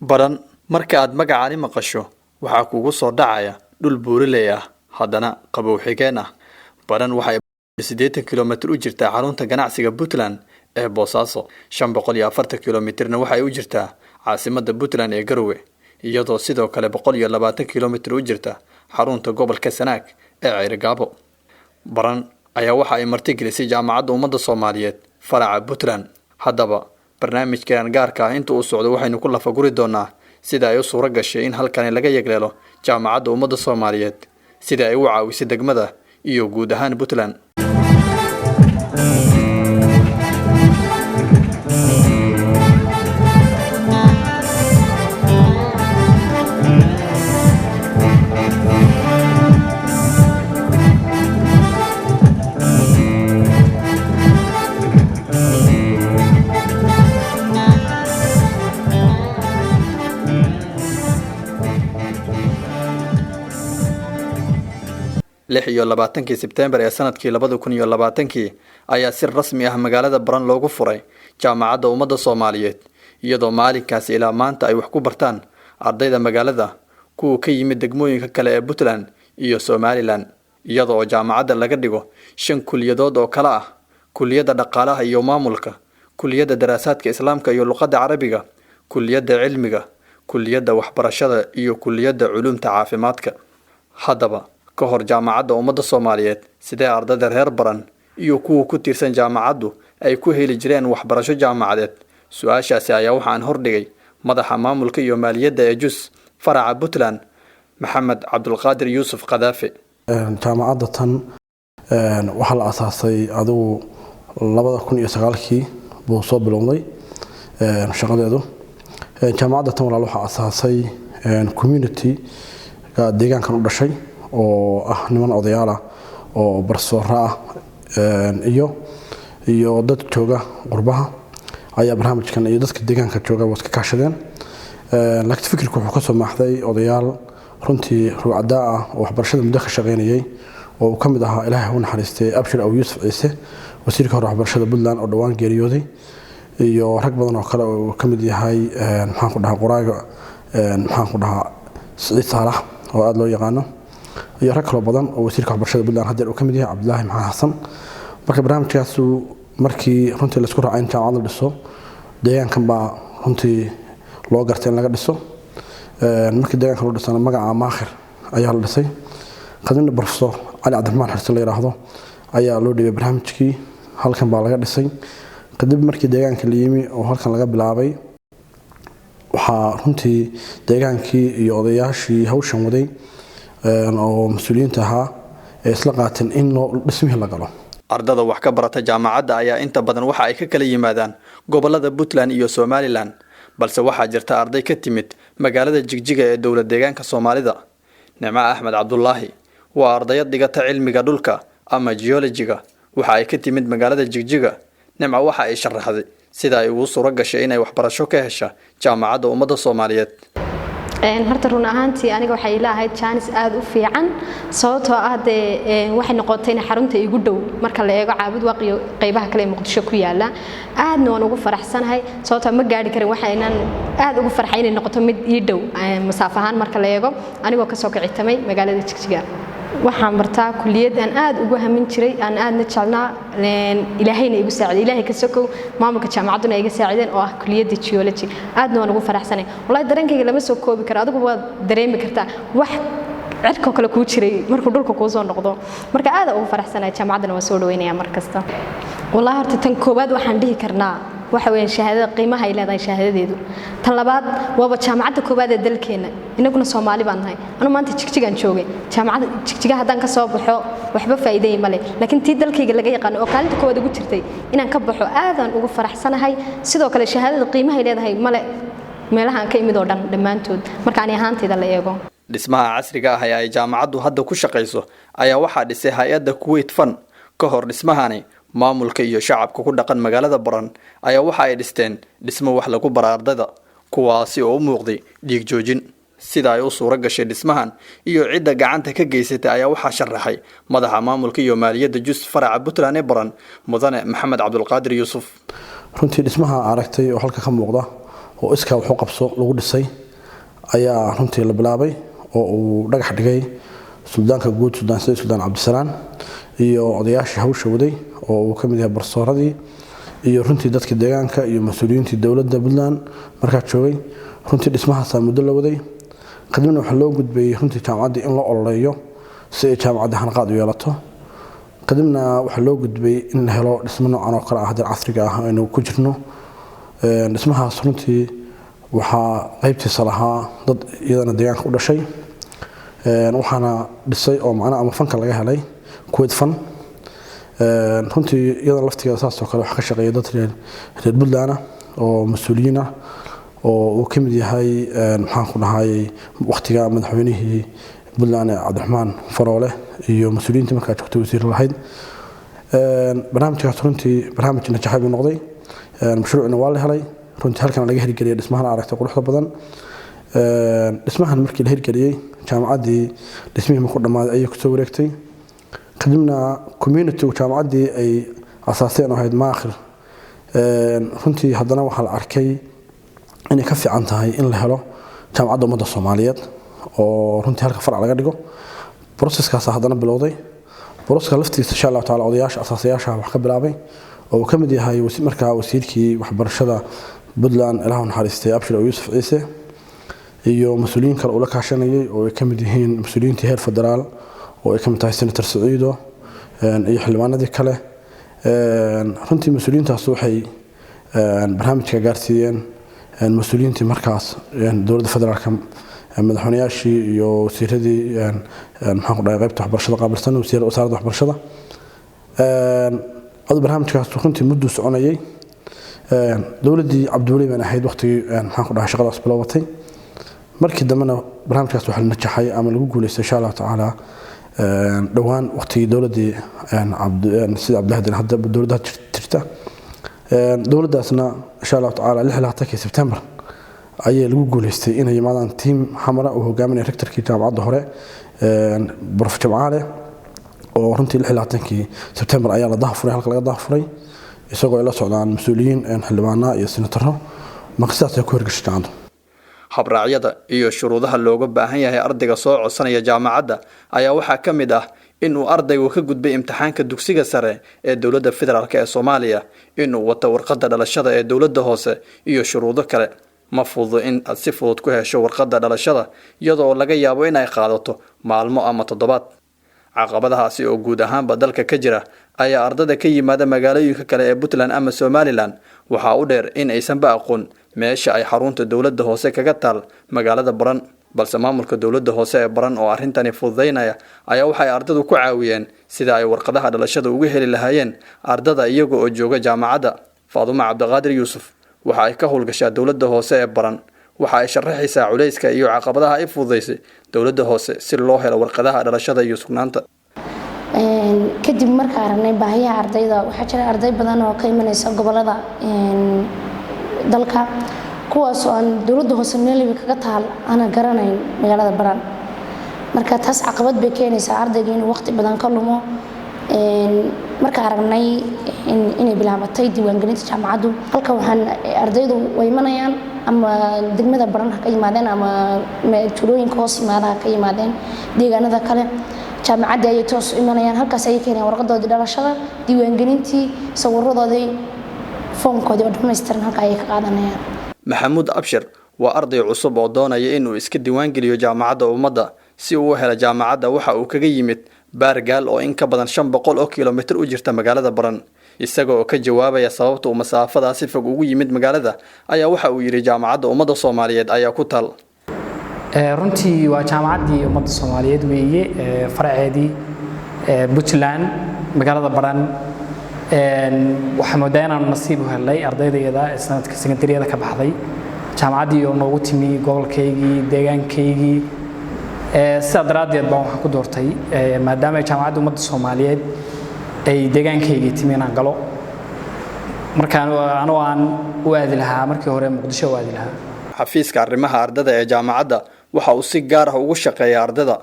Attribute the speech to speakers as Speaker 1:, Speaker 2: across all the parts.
Speaker 1: Badhan marka aad magacaani maqasho, waxaa kugu soo dhacaya dhul buuraley ah, haddana qabow xigeen ah. Badhan waxay 80 kilomitir u jirtaa xarunta ganacsiga Puntland ee Boosaaso, 540 kilomitirna waxay u jirtaa caasimadda Puntland ee Garowe, iyadoo sidoo kale 120 kilomitir u jirta xarunta gobolka Sanaag ee Ceerigaabo. Baran ayaa waxa ay martigelisay Jaamacadda Ummadda Soomaaliyeed faraca Puntland. Haddaba, barnaamijkan gaarka ah inta uu socdo waxaynu ku lafaguri doonaa sida ay u suuro gashay in halkani laga yegleelo Jaamacadda Ummadda Soomaaliyeed, sida ay u caawisay degmada iyo guud ahaan Puntland. 26-kii Sebtembar ee sanadkii 2020-kii ayaa si rasmi ah magaalada Baran loogu furay Jaamacadda Ummadda Soomaaliyeed, iyadoo maalinkaasi ilaa maanta ay wax ku bartaan ardayda magaalada, kuwa ka yimid degmooyinka kale ee Puntland iyo Somaliland, iyada oo jaamacadda laga dhigo shan kuliyadood oo kala ah: kuliyadda dhaqaalaha iyo maamulka, kuliyadda daraasaadka islaamka iyo luqadda carabiga, kuliyadda cilmiga, kuliyadda waxbarashada iyo kuliyadda culuumta caafimaadka. Haddaba, ka hor Jaamacadda Ummadda Soomaaliyeed, sidee ardayda reer Baran iyo kuwa ku tiirsan jaamacaddu ay ku heli jireen waxbarasho jaamacadeed? Su-aashaasi ayaa waxaan hordhigay madaxa maamulka iyo maaliyadda ee JUS faraca Puntland, Maxamed Cabdulqaadir Yuusuf Khadaafe.
Speaker 2: Jaamacadda tan waxaa la asaasay adigu 2009-kii buu soo bilowday shaqadeedu. Jaamacadda tan, walaal, waxaa asaasay community deegaankan u dhashay oo ah niman odayaal ah oo barsoora ah iyo dad jooga qurbaha ayaa barnaamijkan iyo dadka deegaanka jooga waa iska kaashadeen. Laakiin fikirku wuxuu ka soo maaxday odayaal runtii ruuccadaa ah oo waxbarashada muddo ka shaqaynayay, oo uu ka mid ahaa, Ilaahay u naxariistay, Abshir Aw Yuusuf Ciise, wasiirka hore waxbarashada Puntland oo dhowaan geeriyooday, iyo rag badan oo kale oo uu ka mid yahay, maxaan ku dhahaa, qoraaga, maxaan ku dhahaa, Siciid Saalax oo aada loo yaqaano, iyo rag kaloo badan oo wasiirka waxbarashada Puntland haddeer uu ka mid yahay, Cabdilaahi Maxamed Xasan. Marka barnaamijkaasu markii runtii laisku raacay in jaamacad la dhiso, deegaankan baa runtii loo gartay in laga dhiso. Markii deegaanka loo dhisana, magaca Maakhir ayaa la dhisay. Kadibna Professor Cali Cabdiraxmaan Xirsi la yidhaahdo ayaa loo dhiibay barnaamijkii, halkan baa laga dhisay. Kadib markii deegaanka la yimi oo halkan laga bilaabay, waxaa runtii deegaankii iyo odayaashii hawshan waday oo mas-uuliyiinta ahaa ee isla qaateen in dhismihii la galo.
Speaker 1: Ardada wax ka barata jaamacadda ayaa inta badan waxa ay ka kala yimaadaan gobolada Puntland iyo Somaliland, balse waxaa jirta arday ka timid magaalada Jigjiga ee dowlad deegaanka Soomaalida. Nicmo Axmed Cabdulaahi waa ardayad dhigata cilmiga dhulka ama geologiga. Waxa ay ka timid magaalada Jigjiga. Nimco waxa ay sharaxday sida ay ugu suuro gashay inay waxbarasho ka hesha Jaamacadda Ummadda Soomaaliyeed.
Speaker 3: Horta run ahaantii aniga waxay ila ahayd jaanis aada u fiican, sababtoo ah dee waxay noqotay in xarunta igu dhow marka la eego Caabud Waaq iyo qeybaha kale ee Muqdisho ku yaala. Aadna waan ugu faraxsanahay, sababtoo ma gaari karin. Waxaynan aada ugu farxay inay noqoto mid ii dhow masaafo ahaan marka la eego, anigoo kasoo kicitamay magaalada Jigjiga. Waxaan bartaa kuliyad aan aada ugu hamin jiray, aan aadna jeclnaa, Ilaahayna igu saaciday, Ilaahay ka sokow maamulka jaamacadduna iga saacideen, oo ah kuliyadda geology. Aadna waan ugu faraxsanay. Wallahi dareenkayga lama soo koobi karo. Adigu waad dareemi kartaa wax cirkoo kale kuu jiray markuu dhulka kuu soo noqdo. Marka aada ugu faraxsanahay, jaamacaddana waan soo dhaweynaya mar kasta. Wallahi horta tan koowaad waxaan dhihi karnaa waxa weeyaan shahaadada, qiimaha ay leedahay shahaadadeedu. Tan labaad, waaba jaamacadda koowaad ee dalkeena, inaguna Soomaali baan nahay. Anu maanta Jigjigaan joogay, jaamacadda Jigjiga haddaan ka soo baxo waxba faa'iideey male, laakiin tii dalkayga laga yaqaano oo kaalinta koowaad ugu jirtay inaan ka baxo aadaan ugu faraxsanahay. Sidoo kale shahaadada qiimaha ay leedahay male meelaha aan ka imid oo dhan dhammaantood marka ani ahaantayda la eego.
Speaker 1: Dhismaha casriga ah ee ay jaamacaddu hadda ku shaqayso ayaa waxaa dhisay hay-adda Kuwait Fund. Ka hor dhismahani, maamulka iyo shacabka ku dhaqan magaalada Baran ayaa waxa ay dhisteen dhismo wax lagu bara ardayda, kuwaasi oo u muuqday dhiig joojin. Sida ay u suuro gashay dhismahan iyo cidda gacanta ka geysatay ayaa waxaa sharaxay madaxa maamulka iyo maaliyadda JUS faraca Puntland ee Baran, Mudane Maxamed Cabdulqaadir Yuusuf.
Speaker 2: Runtii dhismaha aragtay oo halka ka muuqda Oo iskaa wax u qabso lagu dhisay ayaa runtii la bilaabay, oo uu dhagax dhigay suldaanka guud, Suldaan Saciid Suldaan Cabdisalaan, iyo odayaashii hawsha waday oo uu ka mid yahay barsooradii iyo runtii dadka deegaanka iyo mas-uuliyiintii dowladda Puntland markaa joogay. Runtii dhismahaasaa muddo la waday. Kadibna waxaa loo gudbayey runtii jaamacaddii in loo ololeeyo si ay jaamacadda hanqaad u yeelato. Kadibna waxaa loo gudbay in la helo dhismo noocan oo kale ah, haddii casriga ah aynu ku jirno. Dhismahaas runtii waxaa qaybtiisa lahaa dad iyadana deegaanka u dhashay, waxaana dhisay oo macnaha ama fanka laga helay Kuwait Fund. Runtii iyadana laftigeeda saas oo kale waxaa ka shaqeeya dad reer Puntland ah oo mas-uuliyiin ah, oo uu ka mid yahay, maxaan ku dhahayay, waqtiga madaxweynihii Puntland ee Cabdiraxmaan Faroole iyo mas-uuliyiintii markaa joogtay wasiir lahayd. Barnaamijkaas runtii barnaamij najaxay buu noqday, mashruucna waa la helay. Runtii halkan laga hirgeliyay dhismahan aragtay quruxda badan. Dhismahan markii la hirgeliyey, jaamacaddii dhismihii markuu dhammaaday ayay kusoo wareegtay. Kadibna community jaamacaddii ay asaaseen oo ahayd Maakhir, runtii haddana waxaa la arkay inay ka fiican tahay in la helo Jaamacadda Ummadda Soomaaliyeed oo runtii halka farac laga dhigo. Processkaas haddana bilowday. Processka laftiisa, insha Allahu taala, odayaasha asaasayaasha wax ka bilaabay oo uu ka mid yahay markaa wasiirkii waxbarashada Puntland, Ilaahu naxariistay, Abshir oo Yuusuf Ciise, iyo mas-uuliyiin kale uu la kaashanayay oo ay ka mid yihiin mas-uuliyiintii heer federaal oo ay ka mid tahay Senator Saciido iyo xildhibaanadii kale. Runtii mas-uuliyiintaas waxay barnaamijka gaarsiiyeen mas-uuliyiintii markaas dowladda federaalka, madaxweynayaashii iyo wasiiradii, maxaan ku dhahay, qaybta waxbarashada qaabilsan, wasaaradda waxbarashada. Adu barnaamijkaas runtii mudduu soconayay. Dowladdii Cabdiweli baan ahayd waqtigii, maxaan ku dhahay, shaqadaas bilowbatay. Markii dambena barnaamijkaas waxaa la najaxay ama lagu guuleystay, insha Allahu tacaala, dhowaan waqtigii dowladdii sida Cabdillahi hadda dowladda jirta. Dowladdaasna, insha Allahu tacaala, 26-kii Sebtembar ayay lagu guuleystay inay yimaadaan tiim xamara uu hogaaminaya rectorkii jaamacadda hore, Prof Jamcaale, oo runtii 26-kii Sebtembar ayaa la daahfuray, halka laga daahfuray, isagoo ay la socdaan mas-uuliyiin, xildhibaana iyo senataro. Marka sidaas ay ku hirgashay jaamacaddu.
Speaker 1: Habraacyada iyo shuruudaha looga baahan yahay ardayga soo codsanaya jaamacadda ayaa waxaa ka mid ah in uu ardaygu ka gudbay imtixaanka dugsiga sare ee dowladda federaalk ee Soomaaliya, inuu wato warqadda dhalashada ee dowladda hoose iyo shuruudo kale. Ma fududo in aad si fudud ku hesho warqadda dhalashada, iyadoo laga yaabo in ay qaadato maalmo ama toddobaad. Caqabadahaasi oo guud ahaanba dalka ka jira ayaa ardada ka yimaada magaalooyinka kale ee Puntland ama Somaliland waxaa u dheer in aysanba aqoon meesha ay xarunta dowladda hoose kaga taal magaalada Baran. Balse maamulka dowladda hoose ee Baran oo arrintani fududaynaya ayaa waxay ardadu ku caawiyeen sida ay warqadaha dhalashada uga heli lahaayeen ardada iyaga oo jooga jaamacadda. Faadumo Cabdiqaadir Yuusuf waxa ay ka howlgashaa dowladda hoose ee Baran. Waxa ay sharaxaysaa culayska iyo caqabadaha ay fududaysay dowladda hoose si loo helo warqadaha dhalashada iyo sugnaanta.
Speaker 4: Kadib marka aragnay baahiyaha ardayda, waxaa jira arday badan oo ka imanaysa gobolada dalka, kuwaas oo aan dowladda hoose meeliba kaga taal aana garanayn magaalada Baran. Marka taas caqabad bay keenaysaa ardayga inuu waqti badan ka lumo. Marka aragnay inay bilaabatay diiwaangelinta jaamacaddu halka, waxaan ardaydu way imanayaan ama degmada Baran ha ka yimaadeen ama tuulooyinka hoos yimaada ha ka yimaadeen, deegaanada kale, jaamacadda ayay toos u imanayaan. Halkaas ayay keenayaan warqadoodii dhalashada, diiwaangelintii, sawiradoodii, foomkoodii oo dhammaystiran halka ayay ka qaadanayaan.
Speaker 1: Maxamuud Abshir waa arday cusub oo doonaya inuu iska diiwaangeliyo Jaamacadda Ummadda si uu u helo jaamacadda. Waxa uu kaga yimid Baargaal oo in ka badan 500 oo kilomitir u jirta magaalada Baran. Isaga oo ka jawaabaya sababta uu masaafadaasi fog ugu yimid magaalada ayaa waxa uu yidhi: "Jaamacadda Ummadda Soomaaliyeed ayaa ku taal."
Speaker 5: Runtii waa Jaamacaddii Ummadda Soomaaliyeed weeye, faraceedii Puntland, magaalada Baran. Waxaa moodaa inaanu nasiib u helnay ardaydayada sanadka sekondariyada ka baxday, jaamacaddii oo noogu timi gobolkaygii, deegaankaygii. Sidaa daraaddeed baan waxaan ku doortay, maadaama Jaamacadda Ummadda Soomaaliyeed ay deegaankaygii timi, inaan galo markaan anoo aan u aadi lahaa markii hore Muqdisho u aadi lahaa.
Speaker 1: Xafiiska arrimaha ardada ee jaamacadda waxa uu si gaar ah ugu shaqeeya ardada,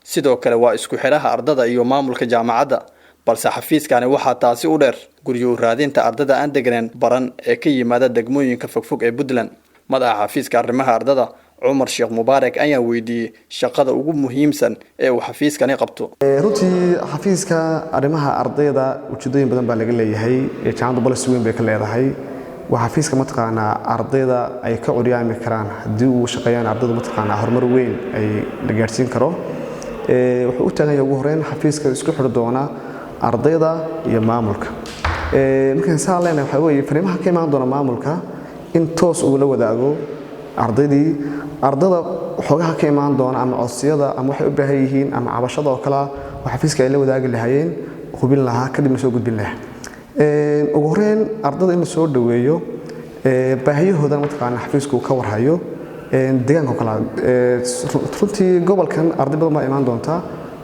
Speaker 1: sidoo kale waa isku xidhaha ardada iyo maamulka jaamacadda. Balse xafiiskani waxaa taasi u dheer guryo u raadinta ardada aan deganeen Baran ee ka yimaada degmooyinka fogfog ee Puntland. Madaxa xafiiska arrimaha ardada, Cumar Sheekh Mubaarak, ayaan weydiiyey shaqada ugu muhiimsan ee uu xafiiskani qabto.
Speaker 6: Runtii xafiiska arrimaha ardayda ujeedooyin badan baa laga leeyahay. Jaamacaddu policy weyn bay ka leedahay. Waa xafiiska mataqaanaa ardayda ay ka curyaami karaan. Haddii uu shaqeeyaan ardaydu, mataqaanaa horumar weyn ay la gaarsiin karo. Wuxuu u taagan yahay ugu horeyn xafiiska isku xidhi doona ardayda iyo maamulka. Markaan saa leenahay, waxaa weeye fariimaha ka imaan doona maamulka in toos uu la wadaago ardaydii, ardada xoogaha ka imaan doona ama codsiyada ama waxay u baahan yihiin ama cabashada oo kale oo xafiiska ay la wadaagi lahaayeen, hubin lahaa, kadibna soo gudbin lahaa. Ugu horeyn ardada in la soo dhaweeyo, baahiyahooda mataqaana xafiisku uu ka warhayo deegaanka oo kale. Runtii gobolkan arday badan baa imaan doonta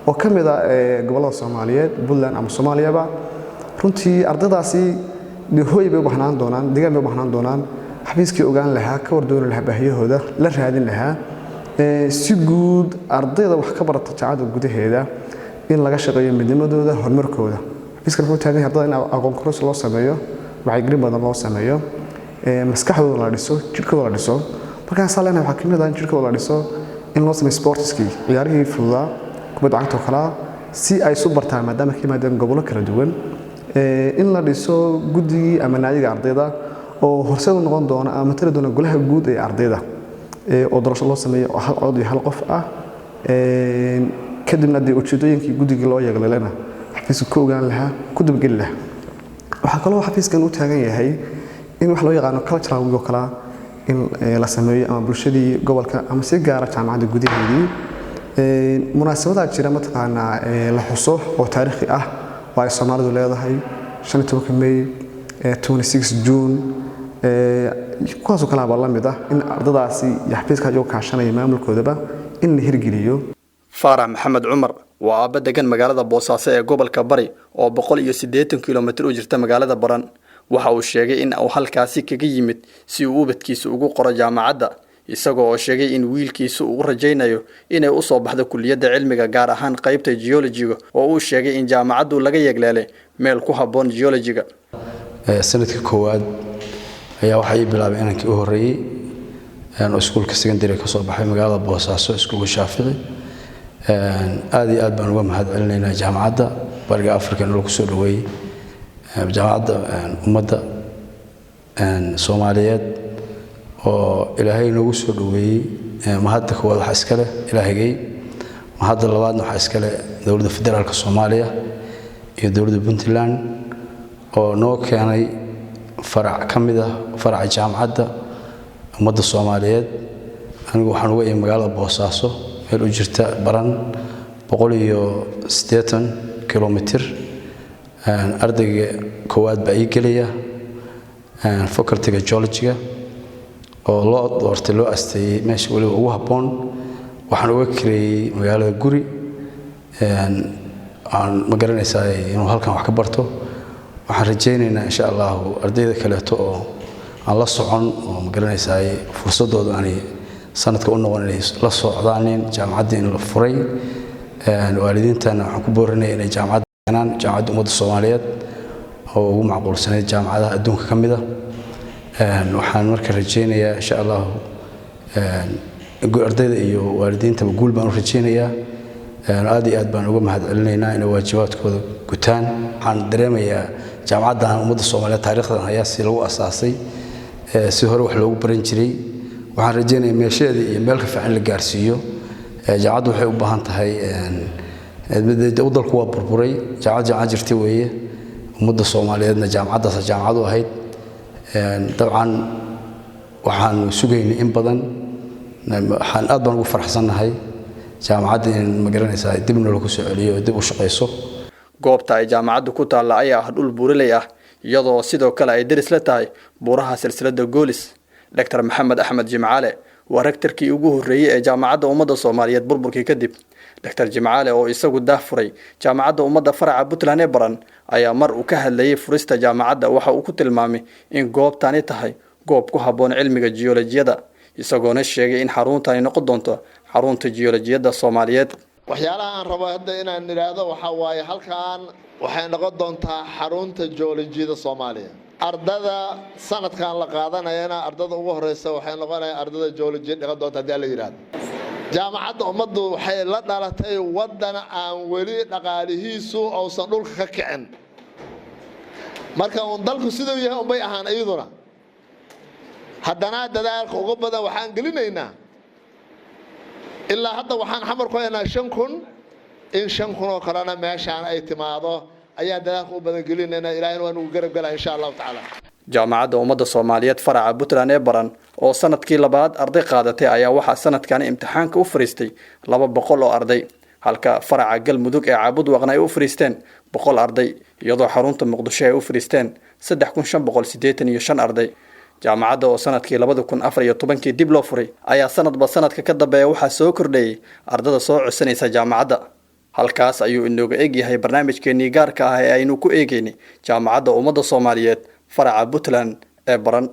Speaker 6: oo ka mid ah gobollada Soomaaliyeed, Puntland ama Soomaaliyaba. Runtii ardaydaasi hooy bay u baahnaan doonaan, deegaan bay u baahnaan doonaan. Xafiiskii ogaan lahaa, ka wardooni lahaa baahiyahooda, la raadin lahaa. Si guud ardayda wax ka barata jaamacadda gudaheeda in laga shaqeeyo midnimadooda, horumarkooda. Xafiiskan wuxuu taagan yahay ardayda in aqoon kororsi loo sameeyo, wacyigelin badan loo sameeyo, maskaxdooda la dhiso, jidhkooda la dhiso. Markaan saa leenahay, waxaa kamid ah in jidhkooda la dhiso in loo sameeyo sportskii, ciyaarihii fududaa, kubadda cagta oo kalaa, si ay isu bartaan maadaama ka yimaadeen gobollo kala duwan. In la dhiso guddigii ama naadiga ardayda oo horseed u noqon doona ama matali doona golaha guud ee ardayda, oo doorasho loo sameeyo oo hal cod iyo hal qof ah. Kadibna dee ujeedooyinkii guddigii loo yeeglalena xafiiska ku ogaan lahaa, ku dabageli lahaa. Waxaa kaloo xafiiskan u taagan yahay in wax loo yaqaano cultural week oo kalaa in la sameeyo, ama bulshadii gobolka ama si gaara jaamacadda gudaheedii munaasabadaa jira mataqaanaa la xuso oo taariikhi ah oo ay Soomaalidu leedahay, 15-ka May, 26 June, kuwaasoo kale baa la mid ah, in ardadaasi iyo xafiiska iyagoo kaashanaya maamulkoodaba in la hirgeliyo.
Speaker 1: Faarax Maxamed Cumar waa aabba degan magaalada Boosaaso ee gobolka Bari oo 180 kilomitir u jirta magaalada Baran. Waxa uu sheegay in uu halkaasi kaga yimid si uu ubadkiisa ugu qoro jaamacadda, isagoo oo sheegay in wiilkiisa uu rajaynayo inay usoo baxdo kuliyadda cilmiga, gaar ahaan qaybta geologiga, oo uu sheegay in jaamacaddu laga yegleelay meel ku habboon geologiga.
Speaker 7: Sanadka koowaad ayaa waxaa ii bilaabay inankii u horreeyey oo iskuulka secondary ka soo baxay magaalada Boosaaso, iskuulka Shaafici. Aad iyo aad baan uga mahad celinaynaa Jaamacadda Bariga Africa in lagu soo dhaweeyey, Jaamacadda Ummadda Soomaaliyeed oo Ilaahay noogu soo dhaweeyey. Mahadda koowaad waxaa iska leh Ilaahigay, mahadda labaadna waxaa iska leh dowladda federaalka Soomaaliya iyo dowladda Puntland oo noo keenay farac ka mid ah faraca Jaamacadda Ummadda Soomaaliyeed. Anigu waxaan uga imi magaalada Boosaaso, meel u jirta Baran 180 kilomitir. Ardayga koowaad baa ii gelaya facultyga geologyga oo loo doortay, loo asteeyey meesha weliba ugu habboon. Waxaan uga kareeyey magaalada guri aan ma garanaysaa inuu halkan wax ka barto. Waxaan rajaynaynaa insha Allahu ardayda kaleeto oo aan la socon oo ma garanaysaa fursadooda aanay sanadka u noqon inay la socdaanin jaamacaddii in la furay. Waalidiintana waxaan ku boorinaya inay jaamacadda keenaan, Jaamacadda Ummadda Soomaaliyeed oo ugu macquulsanayd jaamacadaha adduunka ka mid ah. Waxaan marka rajaynayaa insha Allahu ardayda iyo waalidiintaba guul baan u rajaynayaa. Aad iyo aad baan uga mahad celinaynaa inay waajibaadkooda gutaan. Waxaan dareemayaa jaamacaddan Ummadda Soomaaliyeed taariikhdan hayaa si lagu asaasay, si hore wax loogu baran jiray. Waxaan rajaynayaa meesheeda iyo meel ka fiican la gaarsiiyo. Jaamacaddu waxay u baahan tahay, dalku waa burburay, jaamacad jaamacad jirta weeye. Ummadda Soomaaliyeedna jaamacaddaas jaamacad u ahayd. Dabcan waxaanu sugaynay in badan. Waxaan aad baan ugu faraxsannahay jaamacadda in ma garanaysaa dib noola soo celiyo oo dib u shaqayso.
Speaker 1: Goobta ay jaamacaddu ku taalla ayaa ah dhul buuraley ah, iyadoo sidoo kale ay deris la tahay buuraha silsiladda Goolis. Dr Maxamed Axmed Jimcaale waa rektarkii ugu horreeyey ee Jaamacadda Ummadda Soomaaliyeed burburkii kadib. Dr Jimcaale oo isagu daah furay Jaamacadda Ummadda faraca Puntland ee Baran ayaa mar uu ka hadlayay furista jaamacadda waxa uu ku tilmaamay in goobtani tahay goob ku habboon cilmiga jiyolojiyada, isagoona sheegay in xaruntani noqon doonto xarunta jiyolojiyada Soomaaliyeed.
Speaker 8: Waxyaalaha aan rabo hadda inaan idhaahdo waxaa waaye, halkan waxay noqon doontaa xarunta joolojiyada Soomaaliya. Ardada sanadkan la qaadanayana, ardada ugu horeysa waxay noqonayaan ardada geology dhigan doonta, haddii la yidhaahdo. Jaamacadda Ummaddu waxay la dhalatay waddan aan weli dhaqaalihiisu uusan dhulka ka kicin. Marka uun dalku siduu yahay unbay ahaan iyaduna. Haddana dadaalka ugu badan waxaan gelinaynaa, ilaa hadda waxaan Xamar ku haynaa 5000, in 5000 oo kalena meeshaan ay timaado ayaan dadaalka u badan gelinaynaa. Ilaahayna waa nugu garab galaa, insha Allahu tacaala.
Speaker 1: Jaamacadda Ummadda Soomaaliyeed faraca Puntland ee Baran oo sanadkii labaad arday qaadatay ayaa waxaa sanadkani imtixaanka u fariistay 200 oo arday, halka faraca Galmudug ee Caabudwaaqna ay u fariisteen 100 arday, iyadoo xarunta Muqdisho ay u fariisteen 3585 arday. Jaamacadda oo sanadkii 2014-kii dib loo furay ayaa sanadba sanadka ka dambeeya waxaa soo kordhayay ardada soo codsanaysa jaamacadda. Halkaas ayuu inooga egyahay barnaamijkeenii gaarka ah ee aynu ku eegeynay Jaamacadda Ummadda Soomaaliyeed faraca Puntland ee Baran.